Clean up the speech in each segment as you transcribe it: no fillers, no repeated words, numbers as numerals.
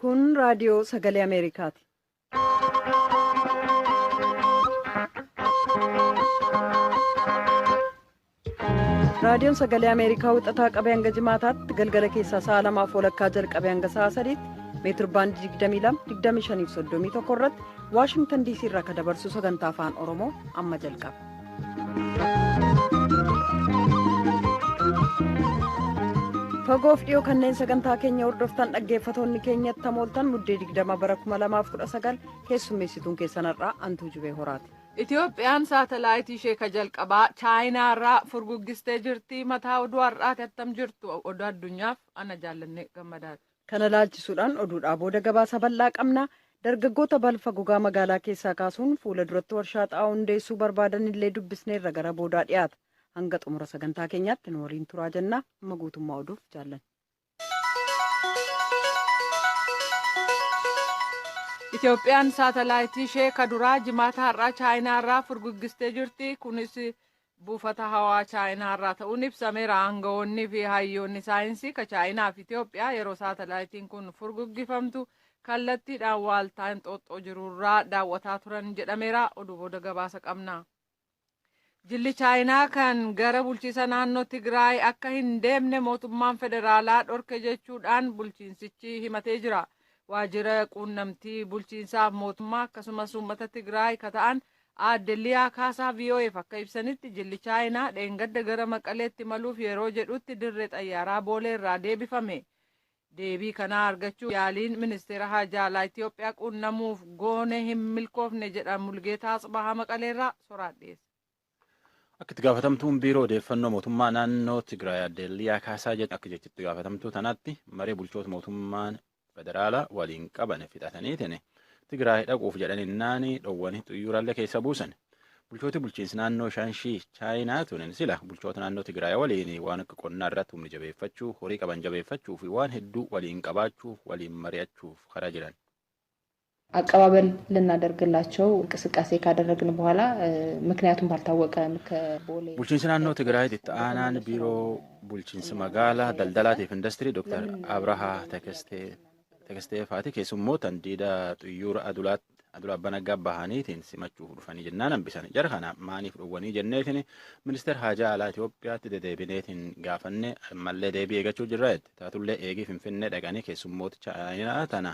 Kun raadiyoo sagalee Ameerikaati. Raadiyoon sagalee Ameerikaa wixataa qabee hanga jimaataatti galgala keessaa sa'a lamaaf walakkaa jalqabee hanga sa'a sadiitti meetir baandii 22 25 fi 31 irratti Waashingtan DC irraa kan dabarsu sagantaa afaan Oromoo amma jalqaba. Fagoof dhiyoo kanneen sagantaa keenya hordoftan dhaggeeffatoonni keenyatti hamooltan muddee 20 bara 2019 keessummeessituun keessan har'aa Antuu Jubee Horaati. Itoophiyaan saatalaayitii ishee ka jalqabaa chaayinaarraa furguggistee jirti. Mataa oduu har'aati attam jirtu oduu addunyaaf ana jaallanne gammadaadha. Kana laalchisuudhaan oduudhaa booda gabaasa bal'aa qabna. Dargaggoota balfa gogaa magaalaa keessaa kaasuun fuula duratti warshaa xaa'oo hundeessuu barbaadan illee dubbisneerra gara boodaa dhiyaata. Hanga xumura sagantaa keenyaatti nu waliin turaa jenna. Amma guutummaa oduuf jaallanne. Itoophiyaan saatalaayitii ishee ka duraa jimaata har'aa chaayinaarraa furguggistee jirti. Kunis buufata hawaa chaayinaarraa ta'uun ibsameera. Aangawoonni fi hayyoonni saayinsii ka chaayinaa fi Itoophiyaa yeroo saatalaayitiin kun furguggifamtu kallattiidhaan waaltaa Inxooxxoo jirurraa daawwataa turan jedhameera. Oduu booda gabaasa qabna. Jilli chaayinaa kan gara bulchiisa naannoo Tigraay akka hin deemne mootummaan federaalaa dhorke jechuudhaan bulchiinsichi himatee jira. Waajjira quunnamtii bulchiinsaaf mootummaa akkasumas uummata Tigraay ka ta'an aadde Liyaa Kaasaa VOAf akka ibsanitti jilli chaayinaa dheengadda gara Maqaleetti maluuf yeroo jedhutti dirree xayyaaraa Boolee irraa deebifame. Deebii kanaa argachuu yaaliin ministeera haajaa Itoophiyaa quunnamuuf goone hin milkoofne jedha Mulgeetaa Atsbahaa Maqaleerraa soraadheessa. Akka itti gaafatamtuun biiroo odeeffannoo mootummaa naannoo Tigraay aadde Liyaa Kaasaa jedhu akka jechitti gaafatamtuu tanaatti maree bulchoota mootummaan federaalaa waliin qaban fixataniitiin Tigraay dhaquuf jedhaninnaan dhoowwanii xiyyooraallee keessa buusan. Bulchooti bulchiinsi naannoo Shaanshii Chaayinaa tunin sila bulchoota naannoo Tigraay waliin waan akka qonnaa irratti humni jabeeffachuu, horii qaban jabeeffachuu fi waan hedduu waliin qabaachuuf waliin mari'achuuf karaa jiran. አቀባበል ልናደርግላቸው እንቅስቃሴ ካደረግን በኋላ ምክንያቱም ባልታወቀ ከቦሌ Bulchiinsi naannoo Tigraay itti aanaan biiroo bulchiinsa magaalaa daldalaatiif industirii Dr. Abrahaa Tekestee faati keessummoota diida xiyyoora Adulaa Abbaa Naggaa bahaniitiin simachuuf dhufanii jennaan hambisan. Jara kana maaniif dhowwanii jenneetiin ministeera haajaa alaa Itoophiyaatti dedeebineetiin gaafanne ammallee deebii eegachuu jirra jette. Taatullee eegii Finfinnee dhaqanii keessummoota Chaayinaa tana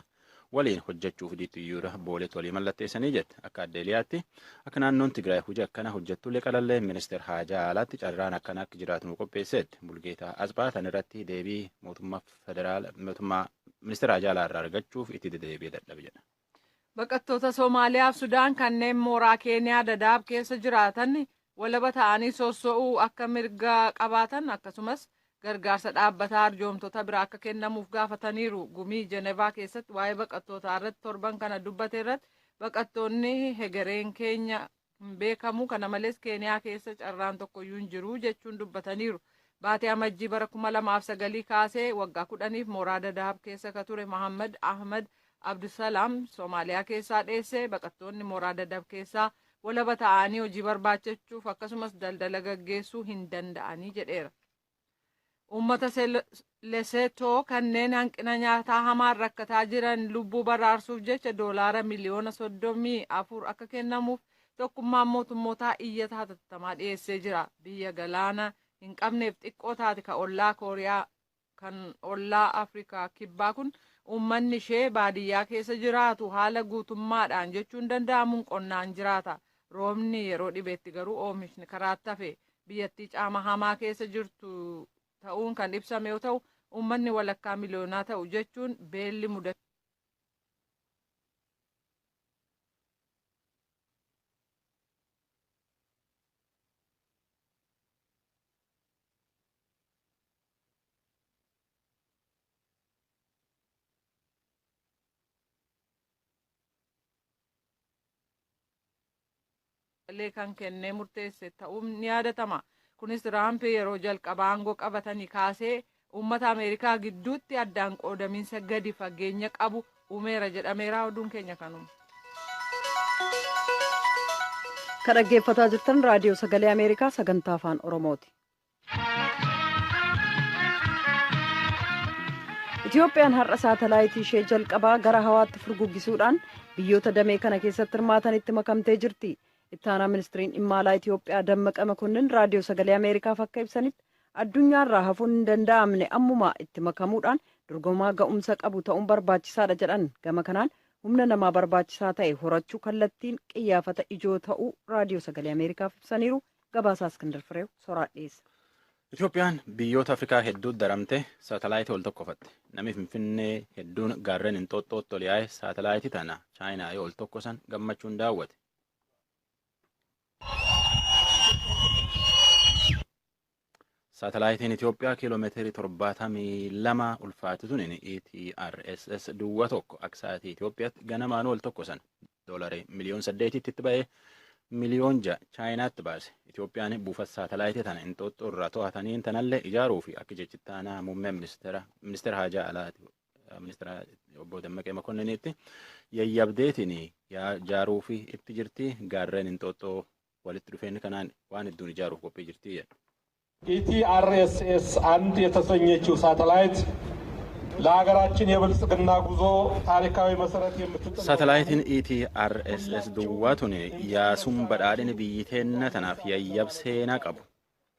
waliin hojjechuuf xiyyoora booleetti walii mallatteessanii jette. Akka addeeliyaatti akka naannoon Tigraay hojii akkana hojjettullee qalallee ministeera haajaa alaatti carraan akkana akka jiraatu nu qopheesseetti. Mulgeetaa Asbaa tan irratti deebii mootummaa federaala mootummaa ministeera haajaa alaa irraa argachuuf itti deddeebi'ee dadhabe jedha. Baqattoota Somaaliyaa fi Sudaan kanneen mooraa Keeniyaa Dadaab keessa jiraatan walaba ta'anii sosso'uu akka mirga qabaatan akkasumas gargaarsa dhaabbataa arjoomtoota biraa akka kennamuuf gaafataniiru. Gumii Jenevaa keessatti waa'ee baqattootaa irratti torban kana dubbate irratti baqattoonni hegereen keenya hin beekamu kana malees Keeniyaa keessa carraan tokkoyyuu hin jiru jechuun dubbataniiru. Baatee amajjii bara 2009 kaasee waggaa 10f mooraa Dadaab keessa ka ture Mohammad Ahmad Abdusalaam Somaaliyaa keessaa dheesse baqattoonni mooraa Dadaab keessaa walaba ta'anii hojii barbaachachuuf akkasumas daldala gaggeessuu hin danda'anii jedheera. Uummata Lesetoo kanneen hanqina nyaataa hamaan rakkataa jiran lubbuu baraarsuuf jecha doolaara miliyoona 34 akka kennamuuf tokkummaan mootummootaa iyyata hatattamaa dhiyeessee jira. Biyya galaana hin qabneef xiqqoo taate kan ollaa Kooriyaa kan ollaa Afrikaa kibbaa kun uummanni ishee baadiyyaa keessa jiraatu haala guutummaadhaan jechuun danda'amuun qonnaan jiraata. Roobni yeroo dhibeetti garuu oomishni karaatti hafe biyyattii caama hamaa keessa jirtu ta'uun kan ibsame yoo ta'u uummanni walakkaa miliyoonaa ta'u jechuun beelli mudate. Kan kennee murteesse ta'uun ni yaadatama. Kunis Tiraamp yeroo jalqabaa aangoo qabatanii kaasee uummata Ameerikaa gidduutti addaan qoodamiinsa gadi fageenya qabu uumeera jedhameera. Oduun keenya kanuma. Kan dhaggeeffataa jirtan raadiyoo sagalee Ameerikaa sagantaa afaan Oromooti. Itoophiyaan har'a saatalaayitii ishee jalqabaa gara hawaatti furguggisuudhaan biyyoota damee kana keessatti hirmaatanitti makamtee jirti. Ittaanaa ministiriin dhimma alaa Itoophiyaa Dammaqa Makonnin Raadiyoo Sagalee Ameerikaaf akka ibsanitti, addunyaarraa hafuun hin danda'amne ammumaa itti makamuudhaan dorgomaa ga'umsa qabu ta'uun barbaachisaadha jedhan. Gama kanaan humna namaa barbaachisaa ta'e horachuu kallattiin qiyyaafata ijoo ta'uu Raadiyoo Sagalee Ameerikaaf ibsaniiru. Gabaasaa Iskindar Fireew soraa dhiyeessa. Itoophiyaan biyyoota Afrikaa hedduu daramte saatalaayitii ol tokkofatte. Namni Finfinnee hedduun gaarreen Inxooxxootti ol yaa'e saatalaayitii tana Chaayinaa yoo ol tokkosan gammachuun daawwate. Saatalaayitiin Itoophiyaa kiiloomeetirii 72 ulfaatu tun ETRSS duwwaa 1 akka sa'aatii Itoophiyaatti ganamaan ol tokkosan, $8 miliyoon itti ba'ee, miliyoon 6 Chaayinaatti baase. Itoophiyaan buufata saatalaayitii tana Inxooxxoo irraa to'ataniin tanallee ijaaruu fi akka jechittaanaa muummee ministeera haajaa alaati, ministeera obbo Dammaqee Makonniniitti, yayyabdeetiin ijaaruu fi itti jirti. Gaarreen Inxooxxoo walitti dhufeenyi kanaan waan hedduun ijaaruuf qophii jirti jedha. ኢቲአርኤስኤስ አንድ የተሰኘችው ሳተላይት ለሀገራችን የብልጽግና ጉዞ ታሪካዊ መሰረት የምትጥል Saatalaayitiin ETRSS duwwaa tun yaasuun badhaadhina biyyi teenna tanaaf yayyab seenaa qabu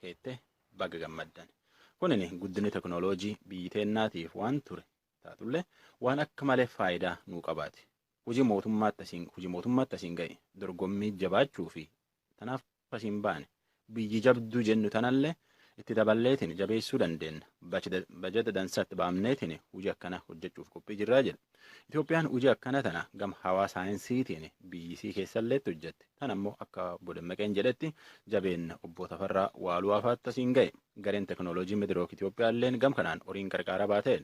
keette, baga gammaddan. Kunin guddinni teknooloojii biyyi teennaatiif waan ture taatullee waan akka malee faayidaa nuu qabaati. Hujii mootummaatti asiin ga'e, dorgommii jabaachuu fi tanaaf asiin baane, biyyi jabduu jennu tanallee itti daballeetiin jabeessuu dandeenya. Bajata dansatti baamneetiin hojii akkana hojjechuuf qophii jirraa jedha. Itoophiyaan hojii akkana tana gama hawaa saayinsiitiin biyyisii keessalleetti hojjette. Tan ammoo akka obbo Dammaqeen jedhetti jabeenna obbo Tafarraa Waaluu afaatti asiin ga'e. Gareen teknooloojii Midirook Itoophiyaalleen gam kanaan horiin qarqaara baatee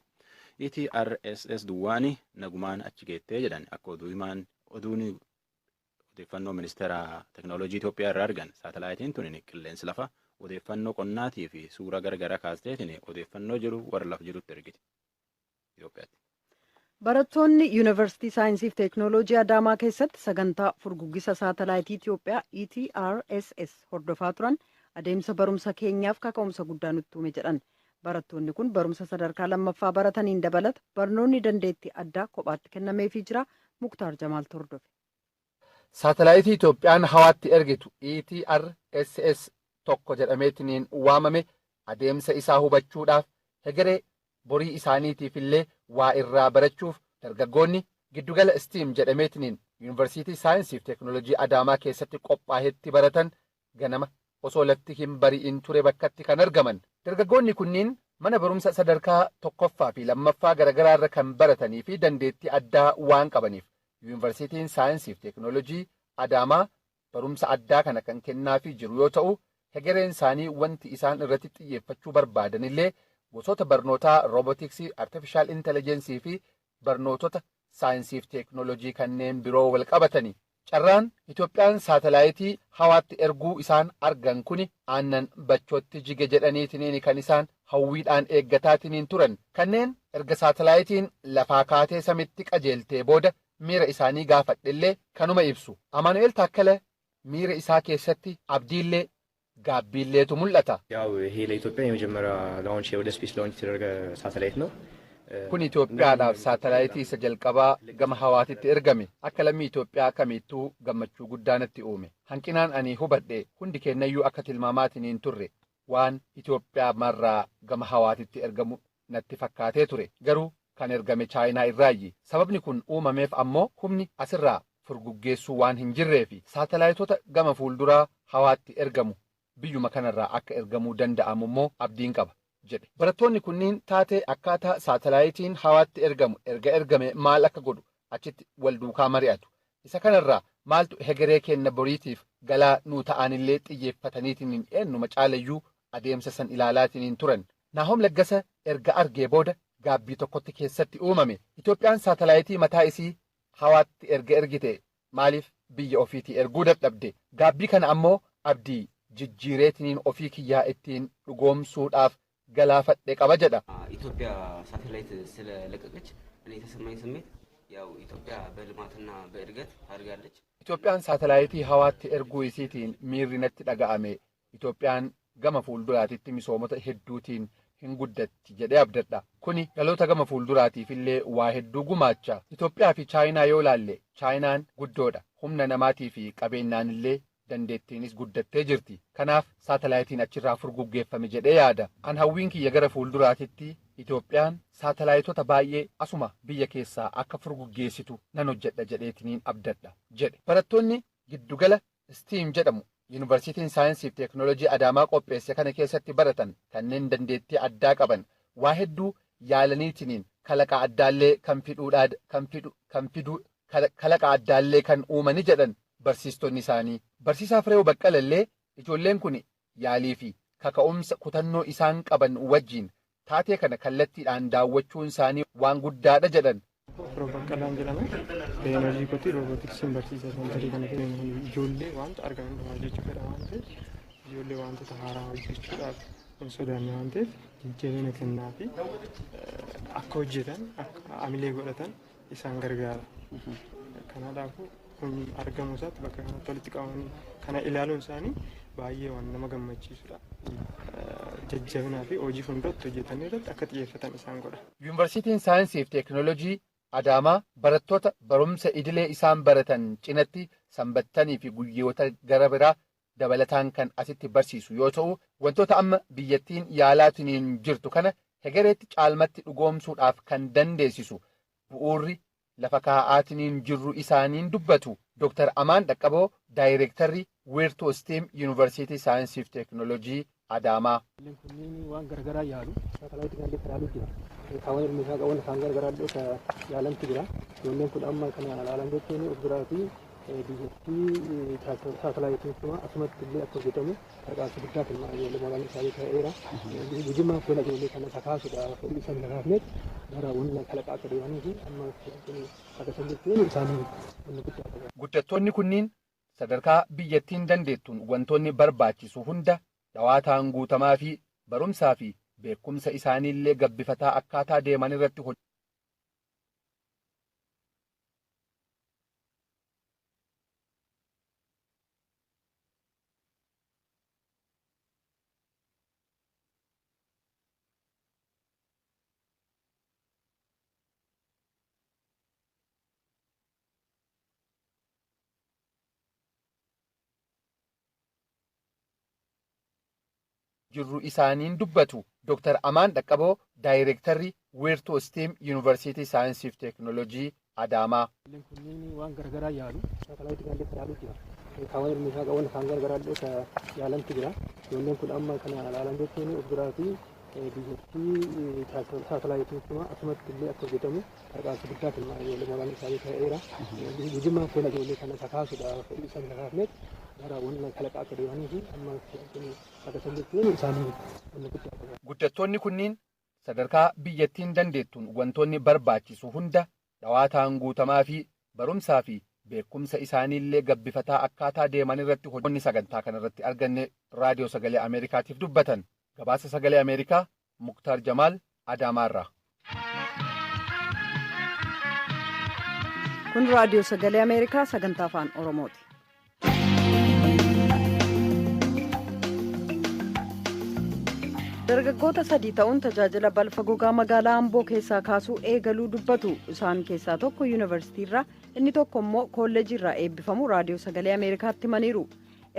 ETRSS duwwaani nagumaan achi geettee jedhan. Akka oduu himaan oduun odeeffannoo ministeera teknooloojii Itoophiyaa irraa argan, saatalaayitiin tun qilleensi lafa, odeeffannoo qonnaatii fi suura garagaraa kaasteetiin odeeffannoo jiru warra lafa jirutti ergiti Itoophiyaatti. Barattoonni Yuunivarsiitii Saayinsii fi Teeknooloojii Adaamaa keessatti sagantaa furguggisa saatalaayitii Itoophiyaa ETRSS hordofaa turan, adeemsa barumsa keenyaaf kaka'umsa guddaa nutti uume jedhan. Barattoonni kun barumsa sadarkaa lammaffaa barataniin dabalata barnoonni dandeettii addaa kophaatti kennameefii jira. Muktaar Jamaal hordofe. Saatalaayitii Itoophiyaan hawaatti ergitu ETRSS 1 jedhameetiniin waamame adeemsa isaa hubachuudhaaf, hegeree borii isaaniitiif illee waa irraa barachuuf, dargaggoonni giddugala STEAM jedhameetiniin Yuunivarsiitii Saayinsii fi Teeknooloojii Adaamaa keessatti qophaa'etti baratan ganama osoo lafti hin bari'in ture bakkatti kan argaman. Dargaggoonni kunniin mana barumsa sadarkaa tokkoffaa fi lammaffaa garaagaraa irra kan baratanii fi dandeettii addaa waan qabaniif, Yuunivarsiitiin Saayinsii fi Teeknooloojii Adaamaa barumsa addaa kana kan kennaafii jiru yoo ta'u, hegereen isaanii wanti isaan irratti xiyyeeffachuu barbaadanillee gosoota barnootaa roobootiksii, artificial intelligence fi barnootota saayinsii fi teeknooloojii kanneen biroo wal qabatani. Carraan Itoophiyaan saatalaayitii hawaatti erguu isaan argan kuni aannan bachootti jige jedhaniitiniin kan isaan hawwiidhaan eeggataatiniin turan. Kanneen erga saatalaayitiin lafaa kaatee samitti qajeeltee booda miira isaanii gaafadhellee kanuma ibsu. Amaanu'eel Taakkala miira isaa keessatti abdiillee gaabbiilleetu mul'ata. ያው ይሄ ለኢትዮጵያ የመጀመሪያ launch ወደ space launch የተደረገ ሳተላይት ነው። Kun Itoophiyaadhaaf saatalaayitii isa jalqabaa gama hawaatitti ergame. Akka lammii Itoophiyaa kamittuu gammachuu guddaa natti uume. Hanqinaan ani hubadhe, hundi kennayyuu akka tilmaamaatiin hin turre, waan Itoophiyaa marraa gama hawaatitti ergamu natti fakkaatee ture. Garuu kan ergame Chaayinaa irraayyi. Sababni kun uumameef ammoo humni asirraa furguggeessuu waan hin jirreefi saatalaayitota gama fuulduraa hawaatti ergamu biyyuma kanarraa akka ergamuu danda'amu immoo abdiin qaba jedhe. Barattoonni kunniin taatee akkaataa saatalaayitiin hawaatti ergamu, erga ergame maal akka godhu achitti wal duukaa mari'atu. Isa kanarraa maaltu hegeree kenna boriitiif galaa nuu ta'anillee xiyyeeffataniitiin eenyuma caalayyuu adeemsa san ilaalaatiin turan. Naahom Laggasa erga argee booda gaabbii tokkotti keessatti uumame. Itoophiyaan saatalaayitii mataa isii hawaatti erga ergite maaliif biyya ofiitii erguu dadhabde? Gaabbii kana ammoo abdii jijjiireetiniin ofii kiyyaa ittiin dhugoomsuudhaaf galaafadhe qaba jedha. ኢትዮጵያ ሳተላይት ስለለቀቀች እኔ የተሰማኝ ስሜት ያው ኢትዮጵያ በልማትና በእድገት ታድጋለች። Itoophiyaan saatalaayitii hawaatti erguu isiitiin miirri natti dhaga'ame, Itoophiyaan gama fuulduraatitti misoomota hedduutiin hin guddatti jedhee abdadha. Kuni dhaloota gama fuulduraatiif illee waa hedduu gumaacha. Itoophiyaa fi Chaayinaa yoo laalle, Chaayinaan guddoodha. Humna namaatii fi qabeenyaan illee dandeettiinis guddattee jirti. Kanaaf saatalaayitiin achirraa furguggeeffame jedhee yaada. An hawwiin kiyya gara fuulduraatitti Itoophiyaan saatalaayitota baay'ee asuma biyya keessaa akka furguggeessitu nan hojjedha jedheetiniin abdadha jedhe. Barattoonni giddugala STEAM jedhamu Yuunivarsiitiin Saayinsii fi Teekinooloojii Adaamaa qopheesse kana keessatti baratan kanneen dandeettii addaa qaban waa hedduu yaalaniitiniin kalaqa addaallee kan fiduudhaa kan fidu kan fiduu kalaqa addaallee kan uumani jedhan barsiistonni isaanii. Barsiisaa Fireew Baqqalallee ijoolleen kun yaalii fi kaka'umsa kutannoo isaan qaban wajjin taatee kana kallattiidhaan daawwachuun isaanii waan guddaadha jedhan. Fireew Baqqalaan jedhama. Hojii kootii roobootiksiin barsiisaa centerii kana keessa. Ijoollee wanta argaman hundumaa hojjechuu fedha waan ta'eef, ijoollee wantoota haaraa hojjechuudhaaf hin sodaanne waan ta'eef, jajjabina kennaa fi akka hojjetan, akka amilee godhatan isaan gargaara. Kanaafuu kun argamuu isaatti, bakka kanatti walitti qabamanii kana ilaaluun isaanii baay'ee waan nama gammachiisudha. Jajjabinaa fi hojii fuulduratti hojjetan irratti akka xiyyeeffatan isaan godha. Yuunivarsiitiin Saayinsii fi Teekinooloojii Adaamaa barattoota barumsa idilee isaan baratan cinatti sanbattanii fi guyyoota gara biraa dabalataan kan asitti barsiisu yoo ta'u, wantoota amma biyyattiin yaalaatiniin jirtu kana hegereetti caalmatti dhugoomsuudhaaf kan dandeessisu bu'uurri lafa kaa'aatiniin jirru isaaniin dubbatu. Dr. Amaan Dhaqqaboo, Daayireektarri Wiirtuu STEAM Yuunivarsiitii Saayinsii fi Teekinooloojii Adaamaa. Kunneen waan garagaraa yaalu, saatalaayitii kan illee yaaluu jira. Kaawwan meeshaa qaban isaan garagaraa illee yaalantu jira. Ijoolleen kun amma kana ilaalan jechuun of biraa fi biyyattii saatalaayitiin kun asumatti illee akka hojjetamu gargaarsa guddaa kennaa ijoollee moolaan isaanii ta'eera. Gujimaa kun ijoollee kana kakaasuudhaaf, fedhii isaan kakaafneet gara wanna kalaqaa akka deemanii fi amma akkasuma jechuun isaanii wanna guddaa qaba. Guddattoonni kunniin sadarkaa biyyattiin dandeettuun wantoonni barbaachisu hunda dhawaataan guutamaa fi barumsaa fi beekumsa isaaniillee gabbifataa akkaataa deeman irratti jirru isaaniin dubbatu. Dr. Amaan Dhaqqaboo, Daayireektarri Wiirtuu STEAM Yuunivarsiitii Saayinsii fi Teekinooloojii Adaamaa. Kunneen waan garagaraa yaalu, saatalaayitii kan illee yaaluu jira. Kaawwan meeshaa qaban isaan garagaraa illee yaalantu jira. Ijoolleen kun amma kana ilaalan jechuun of biraa fi biyyattii saatalaayitiin kun asumatti illee akka hojjetamu gargaarsa guddaa kennaa ijoollee moolaan isaanii ta'eera. Gujimaa kun ijoollee kana kakaasuudhaaf, fedhii isaan kakaafneet gara wanna kalaqaa akka deemanii fi amma akkasuma jechuun isaanii wanna guddaa qaba. Guddattoonni kunniin sadarkaa biyyattiin dandeettuun wantoonni barbaachisu hunda dhawaataan guutamaa fi barumsaa fi beekumsa isaaniillee gabbifataa akkaataa deeman irratti hojii sagantaa kanarratti arganne Raadiyoo Sagalee Ameerikaatiif dubbatan. Gabaasa Sagalee Ameerikaa, Muktaar Jamaal, Adaamaarraa. Kun Raadiyoo Sagalee Ameerikaa sagantaa Afaan Oromooti. Dargaggoota sadii ta'uun tajaajila balfa gogaa magaalaa Amboo keessaa kaasuu eegaluu dubbatu. Isaan keessaa tokko yuunivarsiitiirraa, inni tokko immoo kolleejiirraa eebbifamu Raadiyoo Sagalee Ameerikaatti himaniiru.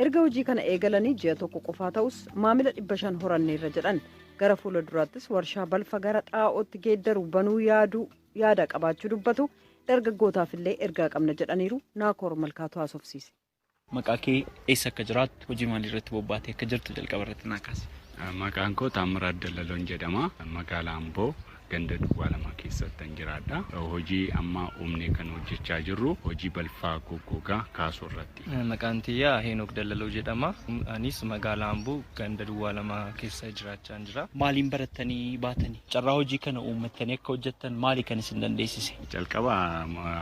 Erga hojii kana eegalanii ji'a tokko qofaa ta'us maamila 500 horanneerra jedhan. Gara fuula duraattis warshaa balfa gara xaa'ootti geeddaru banuu yaaduu yaada qabaachuu dubbatu. Dargaggootaaf illee ergaa qabna jedhaniiru. Naakoor Malkaatu haasofsiise. Maqaa kee, eessa akka jiraattu, hojii maalii irratti bobbaatee akka jirtu jalqaba irratti naa kaasi. Maqaan koo Taamiraat Dallaloon jedhama. Magaalaa Amboo, ganda duwwaa 2 keessatti jiraadha. Hojii amma uumnee kan hojjechaa jirru hojii balfaa goggogaa kaasuu irratti. Maqaan kiyyaa Heenok Dallaloo jedhama. Anis magaalaa Amboo, ganda duwwaa 2 keessa jiraachaa jira. Maaliin barattanii baatanii? Carraa hojii kana uummattanii akka hojjettan maali kan isin dandeessise? Jalqaba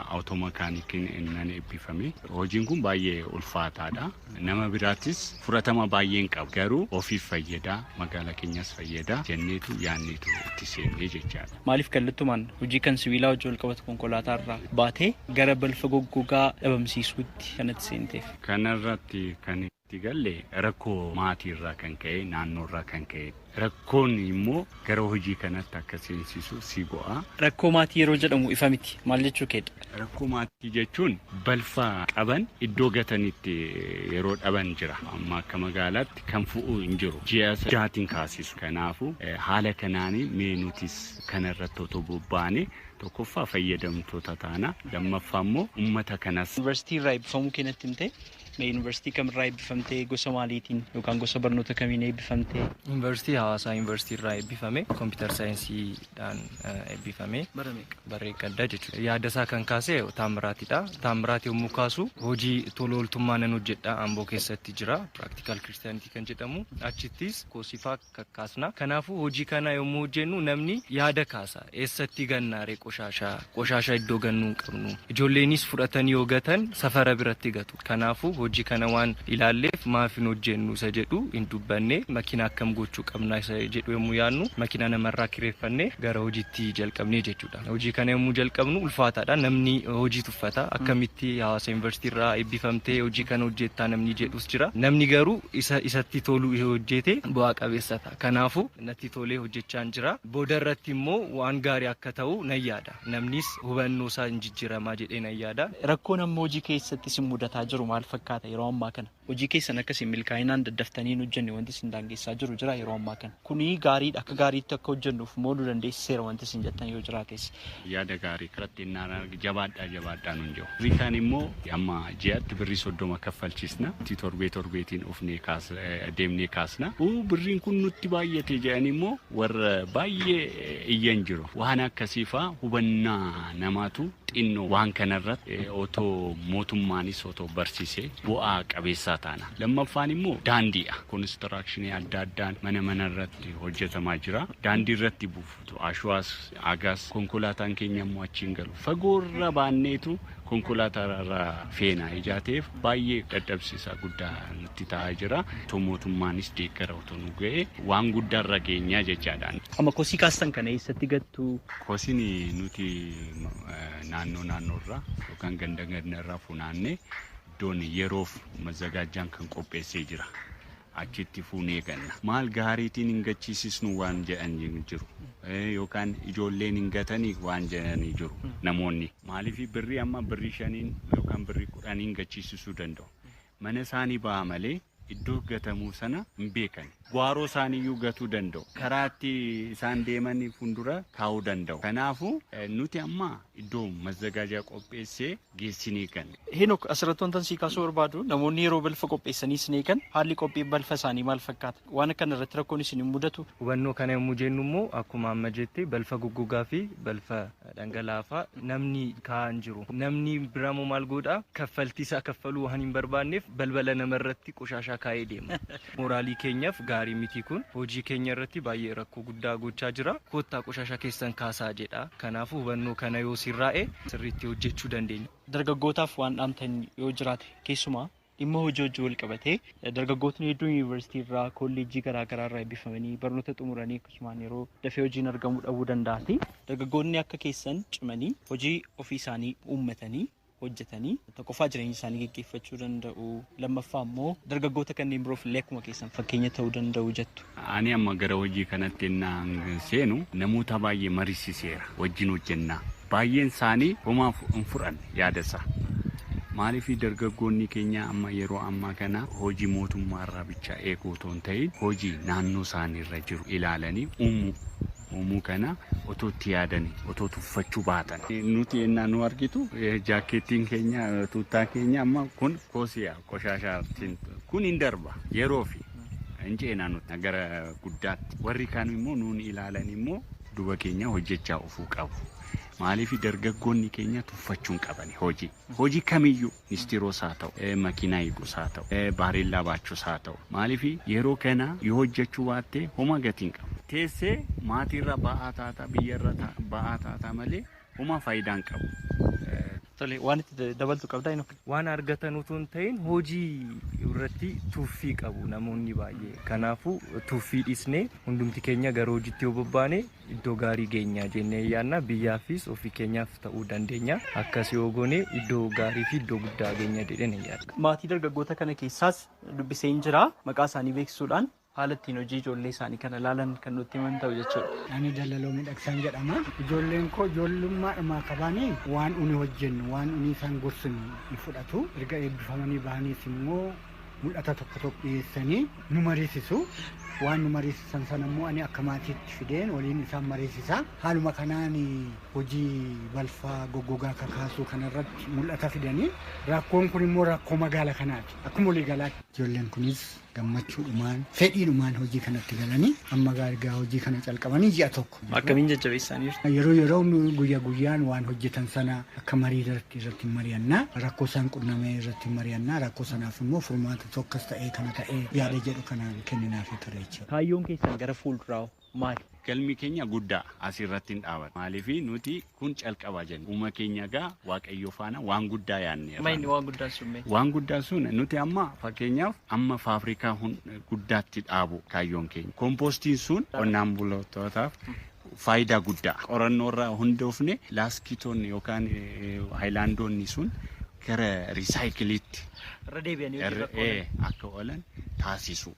awutoomakaanikiin nan eebbifame. Hojiin kun baay'ee ulfaataadha. Nama biraattis fudhatama baay'een qabu. Garuu ofiif fayyada, magaalaa keenyas fayyada jenneetu yaanneetu itti seennee jechaadha. Maaliif kallattumaan hojii kan sibiilaa hojii wal qabatu konkolaataa irraa baatee gara balfa goggogaa dhabamsiisuutti kanatti seenteef? Kanarratti kan Galle rakkoo maatiirraa kan ka'e, naannoorraa kan ka'e, rakkoon immoo gara hojii kanatti akka seensisu si go'a. Rakkoo maatii yeroo jedhamu ifa miti, maal jechuu keedha? Rakkoo maatii jechuun balfa qaban iddoo gatanitti yeroo dhaban jira. Amma akka magaalaatti kan fu'u hin jiru. Ji'a jaatiin kaasisu. Kanaafuu haala kanaanii mee nutis kanarratti otoo bobbaane, tokkoffaa fayyadamtoota taana, lammaffaa immoo uummata kanas. Yuunivarsiitii irraa eebbifamuu keenyatti himte, mee yuunivarsiitii kamirraa eebbifamtee, gosa maaliitiin yookaan gosa barnoota kamiin eebbifamtee? Yuunivarsiitii Hawaasaa Yuunivarsiitii irraa eebbifame, computer scienceiidhaan eebbifame. Bara meeqa? Barree gaddaa jechuudha. Yaada isaa kan kaase Taamiraatidha. Taamiraat yommuu kaasu, hojii tola ooltummaa nan hojjedha, Amboo keessatti jira. Practical Christianity kan jedhamu, achittis koosifaa kakkaasna. Kanaafuu hojii kana yommuu hojjennu namni yaada kaasa. Eessatti gannaaree qoshaashaa? Qoshaashaa iddoo gannuu hin qabnu. Ijoolleenis fudhatanii yoo gatan safara biratti gatu. Kanaafuu hojii kana waan ilaalleef maaf hin hojjennu isa jedhu hin dubbanne. Makiina akkam gochuu qabna isa jedhu yommuu yaadnu, makiina namarraa kireeffannee gara hojiitti jalqabnee jechuudha. Hojii kana yommuu jalqabnu ulfaataadha. Namni hojii tuffata. Akkamitti Hawaasa Yuunivarsiitii irraa eebbifamtee hojii kana hojjettaa namni jedhus jira. Namni garuu isa isatti tolu hojjete bu'aa qabeessa ta'a. Kanaafuu natti tolee hojjechaa jira. Booda irratti immoo waan gaarii akka ta'u nan yaada. Namnis hubannoo isaa hin jijjiiramaa jedhee nan yaada. Rakkoon amma hojii keessatti isin mudataa jiru maal fakkaata yeroo ammaa kana? Hojii keessan akkasiin milkaa'inaan daddaftanii hin hojjenne wanti isin daangessaa jiru jira yeroo ammaa kana? Kuni gaariidha, akka gaariitti akka hojjennuuf immoo nu dandeessiseera wanti isin jettan yoo jiraates. Yaada gaarii karatti innaan jabaadhaa jabaadhaa nuun jiru. Birrii kaan immoo amma ji'aatti birrii 30 kaffalchiisna. Torbee torbeetiin ufnee deemnee kaasna. Birriin kun nutti baay'ate jedhanii immoo warra baay'ee iyyan jiru. Waan akkasii fa'aa hubannaa namaatu xinnoo, waan kanarratti otoo mootummaanis otoo barsiisee bu'aa qabeessaa taana. Lammaffaan immoo daandiidha. Constructionii adda addaan mana manarratti hojjetamaa jira. Daandii irratti buufatu. Ashuwaas, agaas, konkolaataan keenya immoo achiin galu. Fagoorra baanneetu konkolaataa irraa feena ijaa ta'eef baay'ee dadhabsiisaa guddaa nutti ta'aa jira. Otoo mootummaanis deeggara otoo nu ga'e waan guddaarra geenyaa jechaadhaan. Amma kosii kaastan kana eessatti gattu? Kosiin nuti naannoo naannoorraa yookaan ganda gandarraa funaannee iddoon yeroof mazzagaajaan kan qopheessee jira. Achitti fuunee ganna. Maal gaariitiin hin gachiisisnu waan jedhan jiru. Yookaan ijoolleen hin gatanii waan jedhanii jiru namoonni. Maaliif birrii amma birrii 5n yookaan birrii 10n gachiisisuu danda'u. Mana isaanii ba'a malee iddoo gatamuu sana hin beekan. Gwaaroo isaaniiyyuu gatuu danda'u. Karaa itti isaan deeman fuuldura kaa'uu danda'u. Kanaafuu nuti amma iddoo mazzagaajaa qopheessee geessinee ganna. Heenok, asirratti wantan sii kaasuu barbaadu, namoonni yeroo balfa qopheessanii isin eegan haalli qophii balfa isaanii maal fakkaata? Waan akkana irratti rakkoon isin hin mudatu? Hubannoo kana yommuu jennu immoo, akkuma amma jette, balfa goggogaa fi balfa dhangalaafaa namni kaa'an jiru. Namni biramoo maal godhaa? Kaffaltii isaa kaffaluu waan hin barbaanneef balbala namarratti qoshaashaa kaa'ee deema. Mooraalii keenyaaf gaarii miti, kun hojii keenya irratti baay'ee rakkoo guddaa gochaa jira. Kottaa qoshaashaa keessan kaasaa jedha. Kanaafuu hubannoo kana yoo sirraa'e sirriitti hojjechuu dandeenya. Dargaggootaaf waan dhaamtan yoo jiraate, keessumaa dhimma hojii hojii wal qabatee, dargaggootni hedduun yuunivarsiitii irraa, kolleejjii garaa garaa irraa eebbifamanii barnoota xumuranii akkasumaan yeroo dafee hojiin argamuu dhabuu danda'ati. Dargaggoonni akka keessan cimanii hojii ofii isaanii uummatanii hojjetanii tokkoffaa jireenya isaanii geggeeffachuu danda'u, lammaffaa immoo dargaggoota kanneen biroof illee akkuma keessan fakkeenya ta'uu danda'u jettu. Ani amma gara hojii kanatti innaan seenu namoota baay'ee mariisiseera, wajjin hojjennaa. Baay'een isaanii homaa hin fudhanne yaada isaa. Maaliif dargaggoonni keenya amma yeroo ammaa kana hojii mootummaa irraa bicha eeguu otoo hin ta'in hojii naannoo isaanii irra jiru ilaalanii uumuu kana otoo itti yaadanii otoo tuffachuu baatan. Nuti ennaa nu argitu jaakkeettiin keenya, tuuttaa keenya amma kun koosiyaa qoshaashaatiin kun hin darba, yeroo fi hin ceenaa nuti gara guddaatti. Warri kaan immoo nuun ilaalan immoo duba keenya hojjechaa ofuu qabu. Maaliif dargaggoonni keenya tuffachuu hin qaban hojii. Hojii kamiyyuu, nistiroos haa ta'u, makiinaa hiikus haa ta'u, baareellaa baachuus haa ta'u. Maaliif yeroo kana yoo hojjechuu baatte homaa gatii hin qabu. Teessee maatiirra ba'aa taataa, biyyarra ba'aa taataa malee homaa faayidaa hin qabu. Tole, waan itti dabaltu qabdaa inni? Waan argatan utuu hin ta'in hojii irratti tuffii qabu namoonni baay'ee. Kanaafuu tuffii dhiisnee hundumti keenya gara hojiitti yoo bobbaane iddoo gaarii geenya jennee yaadna. Biyyaafis ofii keenyaaf ta'uu dandeenya. Akkas yoo goone iddoo gaarii fi iddoo guddaa geenya jedheen yaadna. Maatii dargaggoota kana keessaas dubbiseen jira. Maqaa isaanii beeksisuudhaan haala ittiin hojii ijoollee isaanii kana ilaalan kan nutti himan ta'u jechuudha. Ani Dalaloo Miidhagsaan jedhama. Ijoolleen koo ijoollummaadhumaa qabaanii waan uni hojjennu, waan uni isaan gorsinu ni fudhatu. Erga eebbifamanii bahaniis immoo mul'ata tokko tokko dhiyeessanii nu mariisisu. Waan nu mariisisan sana immoo ani akka maatiitti fideen waliin isaan mariisisa. Haaluma kanaan hojii balfaa goggogaa kakaasuu kanarratti mul'ata fidanii, rakkoon kun immoo rakkoo magaala kanaati. Akkuma walii galaatti. Ijoolleen kunis gammachuudhumaan, fedhiidhumaan hojii kanatti galanii amma ergaa hojii kana calqabanii ji'a 1. Akkamiin jajjabeessaniiru? Yeroo yeroo guyyaa guyyaan waan hojjetan sana akka marii irratti mari'annaa, rakkoo isaan qunnamee irratti mari'annaa, rakkoo sanaaf immoo furmaata tokkos ta'ee kana ta'ee yaada jedhu kanaan kenninaafii ture jechuudha. Kaayyoon keessan gara fuulduraa maali? Galmi keenya guddaa asirratti hin dhaabatu. Maaliif nuti kun calqabaa jenna. Uuma keenya egaa Waaqayyo faana waan guddaa yaadneerra. Maayini waan guddaan sun mee? Waan guddaan sun nuti amma fakkeenyaaf amma faabrikaa guddaatti dhaabu kaayyoon keenya. Kompoostiin sun qonnaan bultootaaf faayidaa guddaa. Qorannoo irraa hundoofne laaskitoonni yookaan haayilaandoonni sun gara riisaayikiliitti irra deebi'anii hojii irra akka oolan taasisu.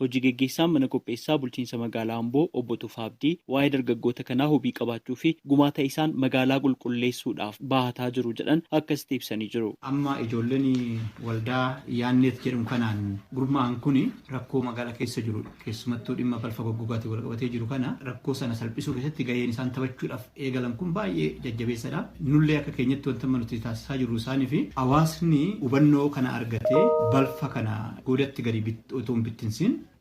Hojii geggeessaan mana qopheessaa bulchiinsa magaalaa Amboo obbo Tufaa Abdii waa'ee dargaggoota kanaa hubii qabaachuu fi gumaata isaan magaalaa qulqulleessuudhaaf baahataa jiru jedhan akkasitti ibsanii jiru. Amma ijoolleen waldaa Yaanneet jedhamu kanaan gurmaa'an kun rakkoo magaalaa keessa jiru, keessumattuu dhimma balfa goggogaatiin wal qabatee jiru kana rakkoo sana salphisuu keessatti gaheen isaan taphachuudhaaf eegalan kun baay'ee jajjabeessadha. Nullee akka keenyatti wanta nuti taasisaa jirru isaanii fi hawaasni hubannoo kana argatee balfa kana godatti gadi otoo hin bittinsiin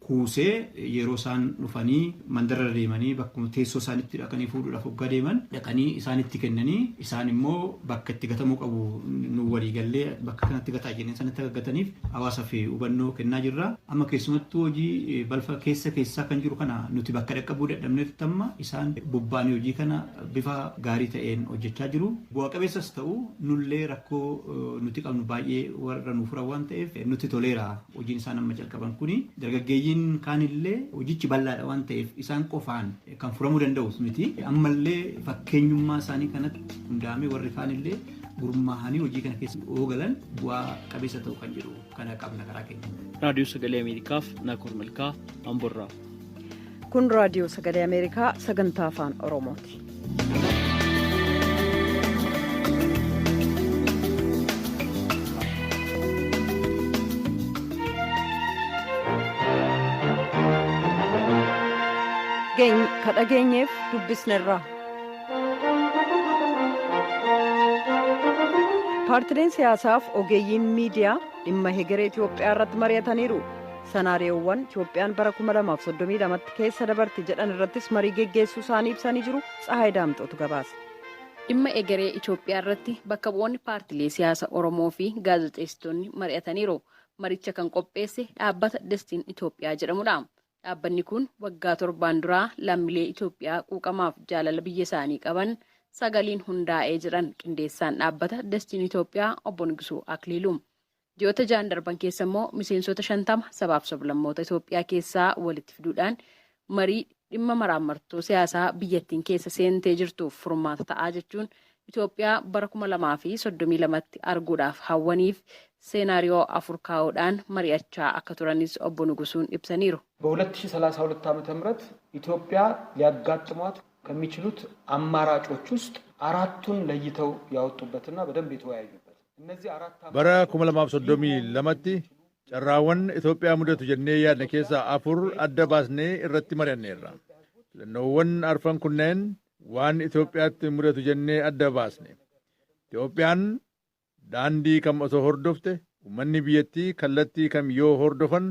kuusee yeroo isaan dhufanii mandarra deemanii bakkuma teessoo isaanitti dhaqanii fuudhuudhaaf hoggaa deeman dhaqanii isaanitti kennanii isaan immoo bakka itti gatamuu qabu nu waliigallee bakka kanatti gataa jennee sanatti akka gataniif hawaasaaf hubannoo kennaa jirra. Amma keessumattuu hojii balfa keessa keessaa kan jiru kana nuti bakka dhaqqabuu dadhabneetti amma isaan bobba'anii hojii kana bifa gaarii ta'een hojjechaa jiru. Bu'a qabeessas ta'u nullee rakkoo nuti qabnu baay'ee warra nu furan waan ta'eef nuti toleera hojiin isaan amma calqaban kuni. Dargaggeeyyiin kaanillee hojichi bal'aadha waan ta'eef isaan qofaan kan furamuu danda'u miti. Ammallee fakkeenyummaa isaanii kanatti hundaa'amee warri kaanillee gurmaa'anii hojii kana keessa oogalan bu'aa qabeessa ta'u kan jedhu kana qabna karaa keenya. Raadiyoo Sagalee Ameerikaaf Naakoor Malkaa Amborraa. Kun Raadiyoo Sagalee Ameerikaa sagantaa afaan Oromooti. Ka dhageenyeef dubbisnerra. Paartileen siyaasaaf ogeeyyiin miidiyaa dhimma hegeree Itoophiyaa irratti mari'ataniiru. Sanaariyoowwan Itoophiyaan bara 2032 keessa dabarti jedhan irrattis marii geggeessuu isaanii ibsanii jiru. Tsahaay Daamxootu gabaase. Dhimma egeree Itoophiyaa irratti bakka bu'oonni paartilee siyaasaa Oromoo fi gaazexeessitoonni mari'ataniiru. Maricha kan qopheesse dhaabbata Destiin Itoophiyaa jedhamudha. Dhaabbanni kun waggaa 7 duraa lammiilee Itoophiyaa quuqamaaf jaalala biyya isaanii qaban 9 hundaa'ee jiran qindeessaan dhaabbata Destiin Itoophiyaa obbo Nigusuu Akiliiluu. Ji'oota 6 darban keessa immoo miseensota 50 sabaaf sablammoota Itoophiyaa keessaa walitti fiduudhaan marii dhimma maraammartoo siyaasaa biyyattiin keessa seentee jirtuuf furmaata ta'aa jechuun Itoophiyaa bara 2032tti arguudhaaf hawwaniif seenaariyoo 4 kaa'uudhaan mari'achaa akka turanis obbo Nigusuun ibsaniiru. በ2032 ዓመተ ምህረት ኢትዮጵያ ሊያጋጥሟት ከሚችሉት አማራጮች ውስጥ 4ቱን ለይተው ያወጡበትና በደንብ የተወያዩበት እነዚህ አራት bara 2032tti carraawwan Itoophiyaa mudatu jennee yaadne keessaa 4 adda baasnee irratti mari'anneerra. Filannoowwan arfan kunneen waan Itoophiyaatti mudatu jennee adda baasne. Itoophiyaan daandii kam osoo hordofte, uummanni biyyattii kallattii kam yoo hordofan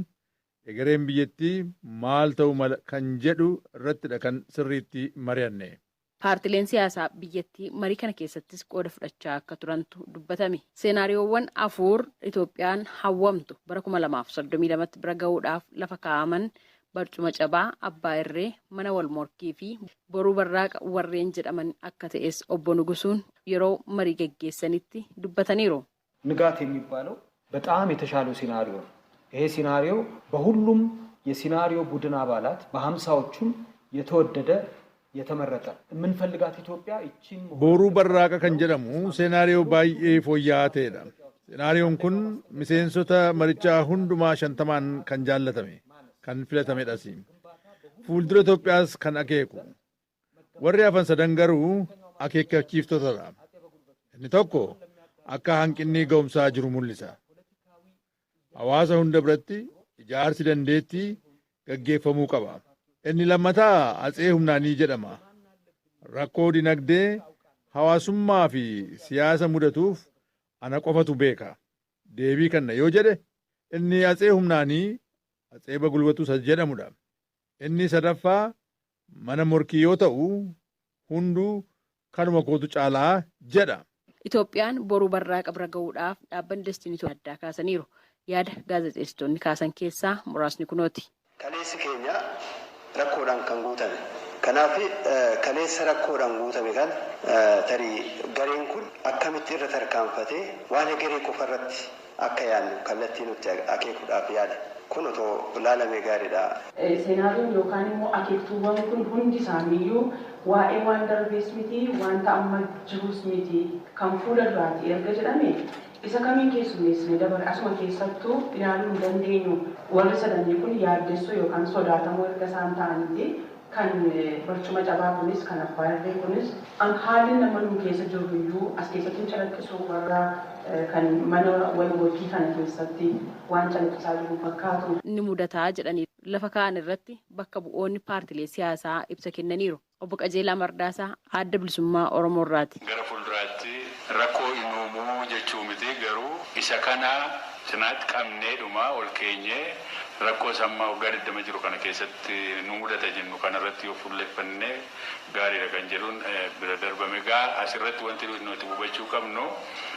egereen biyyattii maal ta'uu mala kan jedhu irrattidha kan sirriitti mari'anne. Paartileen siyaasaa biyyattii marii kana keessattis qooda fudhachaa akka turantu dubbatame. Seenaariyoowwan 4 Itoophiyaan hawwamtu bara 2032tti bira gahuudhaaf lafa kaa'aman Barcuma cabaa, Abbaa Irree, Mana Wal Morkii fi Boruu Barraaqa warreen jedhaman akka ta'es Obbo Nugusuun yeroo marii gaggeessanitti dubbataniiru. ንጋት የሚባለው በጣም የተሻለው ሲናሪዮ ነው። ይሄ ሲናሪዮ በሁሉም የሲናሪዮ ቡድን አባላት በ50ዎቹም የተወደደ የተመረጠ የምንፈልጋት ኢትዮጵያ ይቺን Booruu Barraaqa kan jedhamu seenaariyoo baay'ee fooyya'aa ta'edha. Seenaariyoon kun miseensota marichaa hundumaa 50n kan jaallatame, kan filatamedhas. Fuuldura Itoophiyaas kan akeeku. Warri hafan sadan garuu akeekkachiiftotadha. Inni tokko akka hanqinni ga'umsaa jiru mul'isa. Hawaasa hunda biratti ijaarsi dandeettii gaggeeffamuu qaba. Inni lammataa Atsee Humnaanii jedhama. Rakkoo dinagdee, hawaasummaa fi siyaasa mudatuuf ana qofatu beeka. Deebii kanna yoo jedhe, inni Atsee Humnaanii Atsee Bagulbatu isa jedhamudha. Inni sadaffaa Mana Morkii yoo ta'u, hunduu kanuma kootu caalaa jedha. Itoophiyaan boruu barraaqa bira gahuudhaaf dhaabbanni Destinii addaa kaasaniiru. Yaada gaazexeessitoonni kaasan keessaa muraasni kunooti. Kaleessi keenya rakkoodhaan kan guutame. Kanaaf kaleessa rakkoodhaan guutame kan tarii gareen kun akkamitti irra tarkaanfatee waan egeree qofa irratti akka yaadnu kallattii nutti akeekuudhaaf yaada. Kun otoo ilaalamee gaariidha. Seenaariyoon yookaan immoo akeektuuwwan kun hundi isaaniiyyuu waa'ee waan darbees miti, wanta amma jirus miti, kan fuula duraati erga jedhame isa kamiin keessummeessine dabare asuma keessattuu ilaaluu hin dandeenyu. Warri sadanii kun yaaddessoo yookaan sodaatamoo erga isaan ta'aniiti, kan barcuma cabaa kunis, kan abbaa irree kunis, haalli nama nu keessa jiru iyyuu as keessatti hin calaqqisu, warra kan mana wal morkii kana keessatti waan calaqqisaa jiru fakkaatu. Ni mudataa jedhanii lafa kaa'an irratti bakka bu'oonni paartilee siyaasaa ibsa kennaniiru. Obbo Qajeelaa Mardaasaa Adda Bilisummaa Oromoo irraati. Gara fuulduraatti rakkoo hin uumuu jechuu miti, garuu isa kana cinaatti qabneedhuma ol keenyee rakkoo sammaa waggaa 20 jiru kana keessatti nu mudata jennu kanarratti yoo fuulleffannee gaariidha kan jedhuun bira darbame. Gaa asirratti wanti nuti hubachuu qabnu,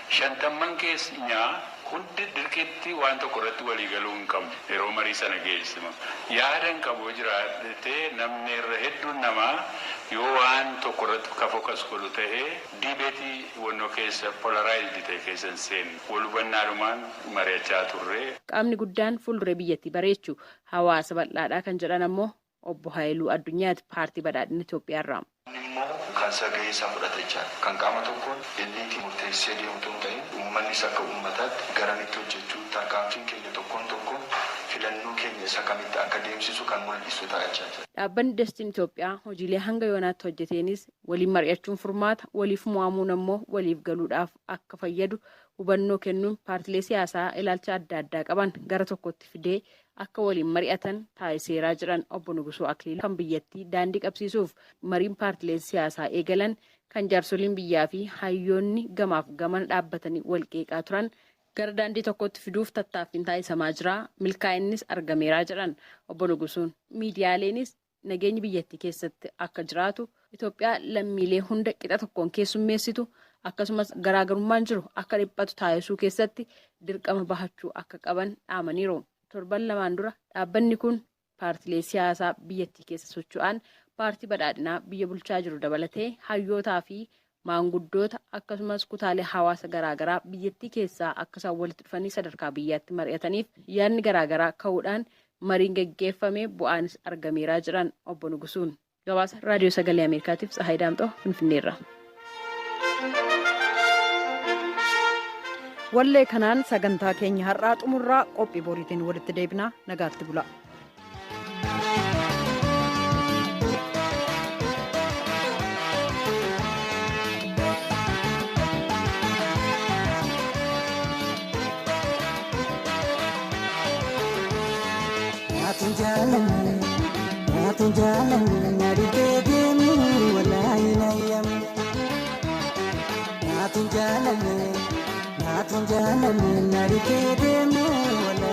50n keenya hundi dirqitti waan tokko irratti walii galuu hin qabnu. Yeroo marii sana geessima yaada hin qabu jiraate, namni irra hedduun namaa yoo waan tokko irratti ka focus godhu ta'ee, debate wannoo keessa polarized ta'e keessa hin seenne, wal hubannaadhumaan mari'achaa turre. Qaamni guddaan fuulduree biyyattii bareechu hawaasa bal'aadhaa kan jedhan ammoo Obbo Haayiluu Addunyaati, Paartii Badhaadhina Itoophiyaarraa. Kan sagalee isaa fudhate jechaadha. Kan qaama tokkoon elite murteessee deemu otoo hin ta'in, uummannis akka uummataatti garamitti hojjechuu, tarkaanfiin keenya tokkoon tokkoon filannoo keenya isa kamitti akka deemsisu kan mul'isu ta'a jechaadha. Dhaabbanni Destiin Itoophiyaa hojiilee hanga yoonaatti hojjeteenis waliin mari'achuun furmaata, waliif mo'amuun ammoo waliif galuudhaaf akka fayyadu hubannoo kennuun paartilee siyaasaa ilaalcha adda addaa qaban gara tokkotti fidee akka waliin mari'atan taasiseeraa jiran Obbo Nugusuu Akiliiluu. Kan biyyattii daandii qabsiisuuf mariin paartileen siyaasaa eegalan, kan jaarsoliin biyyaa fi hayyoonni gamaaf gamana dhaabbatanii wal qeeqaa turan gara daandii tokkotti fiduuf tattaaffiin taasisamaa jira, milkaa'innis argameeraa jedhan Obbo Nugusuun. Miidiyaaleenis nageenyi biyyattii keessatti akka jiraatu, Itoophiyaa lammiilee hunda qixa tokkoon keessummeessitu, akkasumas garaagarummaan jiru akka dhiphatu taasisuu keessatti dirqama bahachuu akka qaban dhaamaniiru. Torban 2n dura dhaabbanni kun paartilee siyaasaa biyyattii keessa socho'an, paartii Badhaadhinaa biyya bulchaa jiru dabalatee, hayyootaa fi maanguddoota akkasumas kutaalee hawaasa garaagaraa biyyattii keessaa akka isaan walitti dhufanii sadarkaa biyyaatti mari'ataniif yaadni garaagaraa ka'uudhaan mariin gaggeeffame, bu'aanis argameeraa jiran Obbo Nugusuun. Gabaasa Raadiyoo Sagalee Ameerikaatiif Tsahaay Daamxoo Finfinneerra. Wallee kanaan sagantaa keenya har'aa xumurraa, qophii boriitiin walitti deebinaa, nagaatti bula. Naatun jaalanne, naatun jaalanne, na dhibbee deemu wallaahi nayyam. Naatun jaalanne, naatun jaalanne, na dhibbee deemu wallaahi.